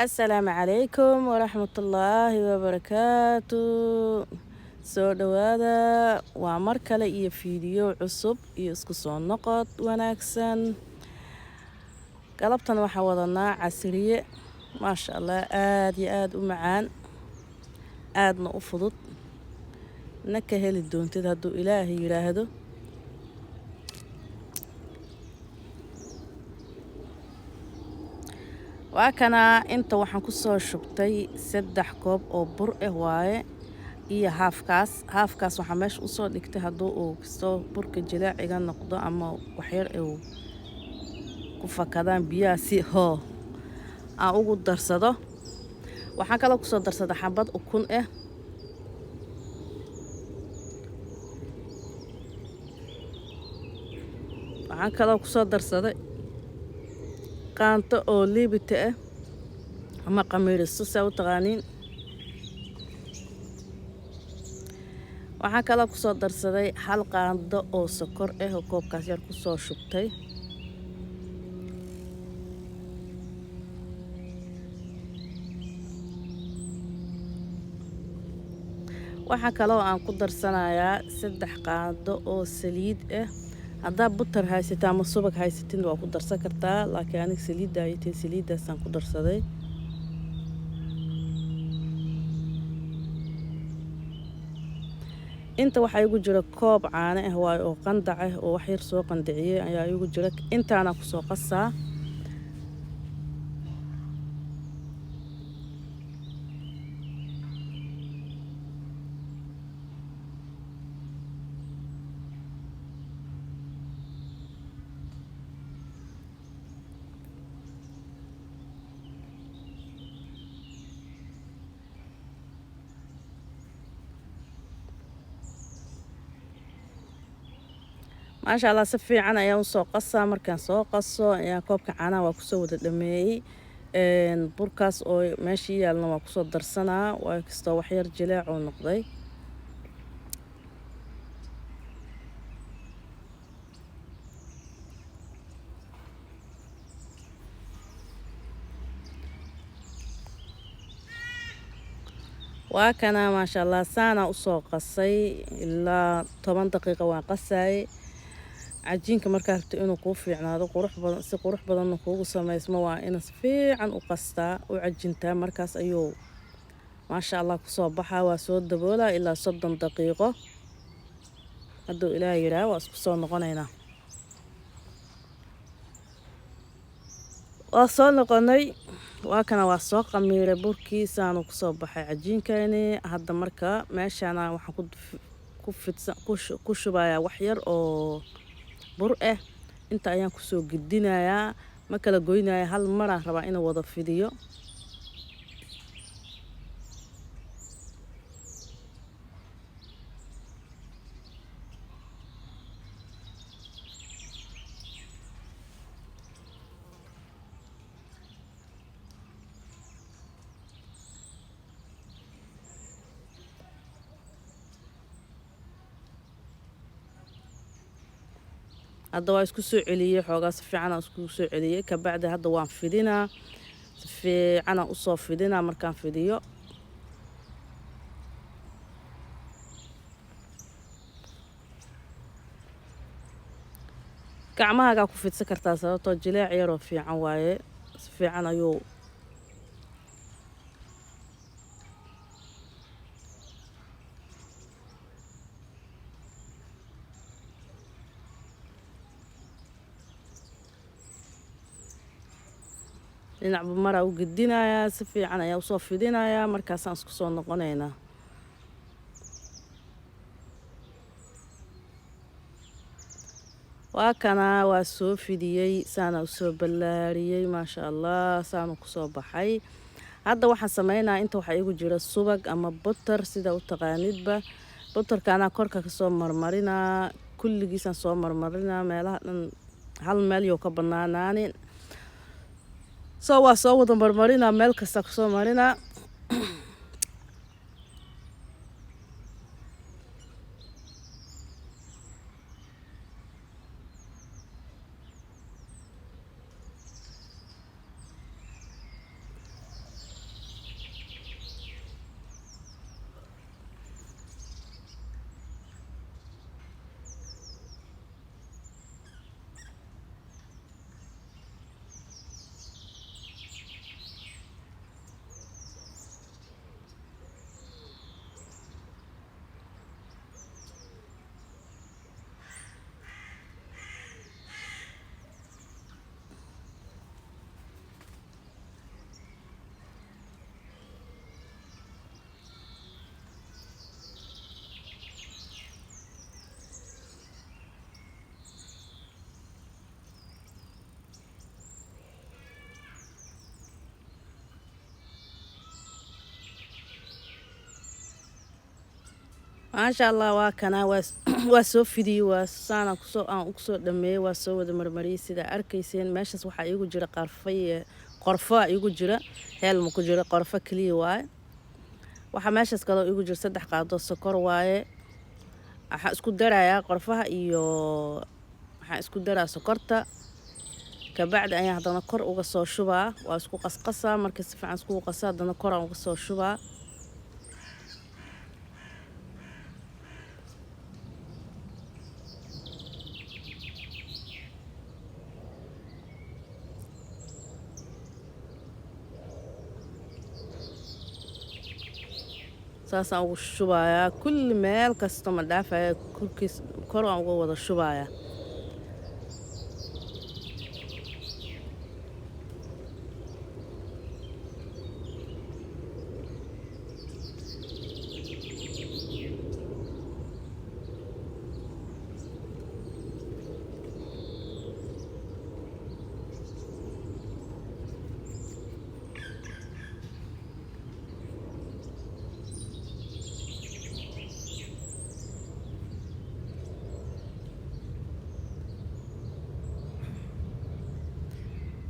Asalaamu calaykum waraxmatullaahi wabarakaatu. Soo dhowaada, waa mar kale iyo fiidiyo cusub iyo isku soo noqod wanaagsan. Galabtan waxaa wadanaa casriye, maasha Allah, aada iyo aada u macaan, aadna u fudud, na ka heli doontid hadduu Ilaahay yidhaahdo. Waa kanaa, inta waxaan kusoo shubtay 3 koob oo bur ah waaye iyo haafkaas. Haafkaas waxaa meesha usoo dhigtay hadduu uu kastoo burka jilaac iga noqdo ama waxyar uu ku fakadaan biyaha si hoo aan ugu darsado. Waxaan kaloo kusoo darsaday xabad ukun ah. Waxaan kaloo kusoo darsaday qaanto oo liibita ah ama qamiiriso saa u taqaaniin. Waxaan kaloo kusoo darsaday 1 qaando oo sokor ah oo koobkaas yar kusoo shubtay. Waxaa kaloo aan ku darsanayaa 3 qaando oo saliid ah. Haddaa butter haysataa ama subag haysatin waa ku darsan kartaa, laakiin aniga saliidda ay tahay, saliiddaasaan ku darsaday. Inta waxaa igu jira koob caano ah waayo oo qandac ah oo wax yar soo qandiciyey ayaa igu jira. Intaana kusoo qasaa. Maasha Allah, si fiican ayaan usoo qasaa. Markaan soo qaso ayaa koobka caanaha waa kusoo wada dhameeyey. Burkaas oo meeshii yaalna waa kusoo darsanaa, waa kastoo wax yar jileec oo noqday. Waa kana, maasha Allah, saana usoo qasay ilaa 10 daqiiqo waan qasayay. Cajiinka markaa rabto inuu kuu fiicnaado, qurux badan, si qurux badanna kuugu samaysmo, waa ina si fiican u qastaa, u cajintaa, markaas ayuu maasha Allah kusoo baxaa. Waa soo daboolaa ilaa 30 daqiiqo hadduu Ilaah yidhaah, waa isku soo noqonaynaa. Waa soo noqonay, waa kana, waa soo qamiiray burkii, saanu kusoo baxay cajiinkani. Hadda marka meeshana waxaan ku fidsan ku shubayaa wax yar oo bur ah. Inta ayaan kusoo gedinayaa, ma kala goynaya, hal maraan rabaa inuu wada fidiyo. Hadda waa isku soo celiyey xoogaa, si fiican aan isku soo celiyey. Kabacdi hadda waan fidinaa, si fiican aan usoo fidinaa. Markaan fidiyo gacmahaagaa ku fidsan kartaa, sababtoo jileec yaroo fiican waaye, si fiican ayuu dhinacba maraa u gedinayaa, si fiican ayaa usoo fidinayaa, markaasaan isku soo noqonaynaa. Waa kanaa, waa soo fidiyey, saana usoo ballaariyey, maasha Allah, saanu kusoo baxay. Hadda waxaan sameynaa, inta waxaa igu jira subag ama butter sida u taqaanidba. Butterka anaa korka kasoo marmarinaa, kulligiisaan soo marmarinaa, meelaha dhan hal meel yow ka banaanaanin. Soo waa soo wada marmarinaa, meel kasta kusoo marinaa. Maasha Allah, waa kanaa, waa soo fidiyey, waa saana kusoo aan kusoo dhameeyey, waa soo wada marmariyey sidaa arkayseen. Meeshaas waxaa iigu jira qarfa iyo qorfo iigu jira, heel ma ku jira, qorfo keliya waaye. Waxaa meeshaas kaloo iigu jira 3 qaado sokor waaye. Waxaan isku darayaa qorfaha iyo waxaan isku daraa sokorta, kabacdi ayaan haddana kor uga soo shubaa. Waa isku qasqasaa. Marka si fiican iskugu qasa, haddana kor aan uga soo shubaa. Saasaan ugu shubayaa kulli, meel kasta ma dhaafaya, korkiis kor aan uga wada shubayaa.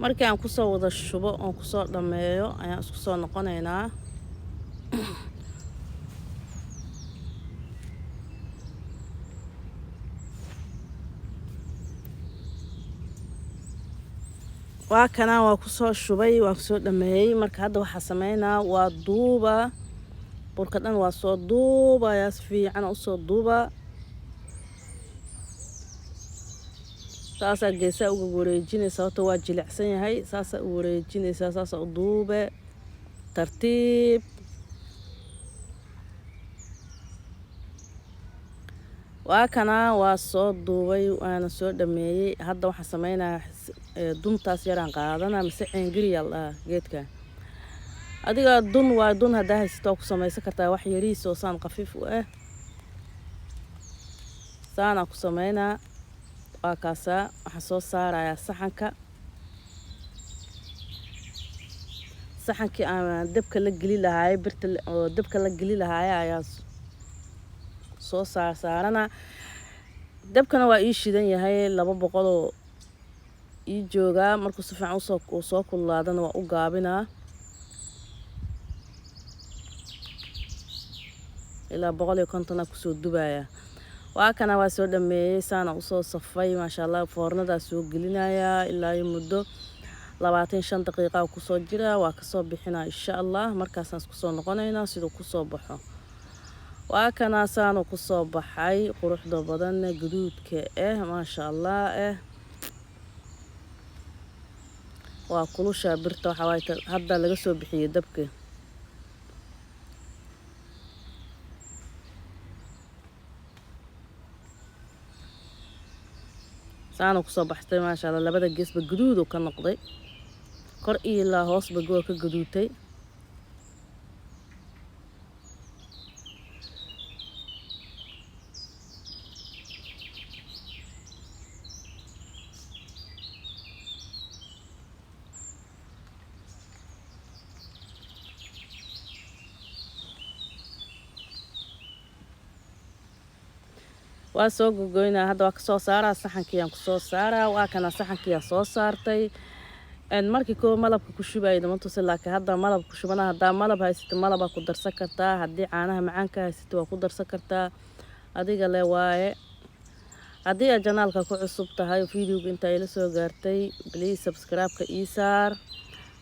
Markii aan kusoo wada shubo oon kusoo dhammeeyo, ayaan isku soo noqonaynaa. Waa kanaa, waa kusoo shubay, waa kusoo dhameeyey. Marka hadda waxaa sameynaa, waa duuba burka dhan, waa soo duubayaa, si fiican usoo duuba. Saasaa geesaa uga wareejinaysa. Horta waa jilicsan yahay, saasaa u wareejinaysaa, saasaa u duube tartiib. Waa kanaa, waa soo duubay, waana soo dhameeyey. Hadda waxaan sameynayaa, duntaas yaraan qaadana, mise ceengiriyaa la dhahaa geedkan. Adiga dun waa dun, haddaa haysato waa ku samaysan kartaa, wax yariis oo saan khafiif u ah saanaa ku sameynaa. Waa kaasaa, waxaan soo saarayaa saxanka, saxankii aan dabka la geli lahaayay, birta oo dabka la geli lahaaya ayaa soo saar saarana. Dabkana waa ii shidan yahay, 200oo ii joogaa. Markuu si fiican usoo uu soo kululaadana, waa u gaabinaa ilaa 150aa kusoo dubaya. Waa kana, waa soo dhameeyey, saana usoo safay, maasha Allah. Foornadaa soo gelinayaa, ilaa iyo muddo 25 daqiiqa kusoo jira, waa kasoo bixinaa insha Allah. Markaasaan isku soo noqonaynaa siduu kusoo baxo. Waa kanaa, saanu kusoo baxay, quruxda badanna, guduudka ah, maasha Allah. Waa kulushaa birta, waxaa waaye hadda laga soo bixiyey dabka. Saanu kusoo baxtay, maasha Allah. Labada geesba guduud uu ka noqday, kor iyo ilaa hoosba waa ka guduutay. Waa soo gogoynaa hadda, waa kasoo saaraa saxankiiyaan kusoo saaraa. Waa kana, saxankiiyaan soo saartay. Markii koo malabka ku shubayay nama tusin, laakiin hadda malab ku shubana. Haddaa malab haysato, malabaa ku darsan kartaa. Haddii caanaha macaanka haysato, waa ku darsan kartaa, adiga le waaye. Haddii aad channelka ku cusub tahay, videoga inta ila soo gaartay, please subscribe-ka ii saar.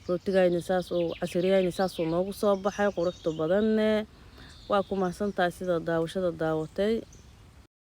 Rootigayni saas uu casiriyayni, saas uu noogu soo baxay, quruxda badanne. Waa ku mahadsantahay sida daawashada daawatay.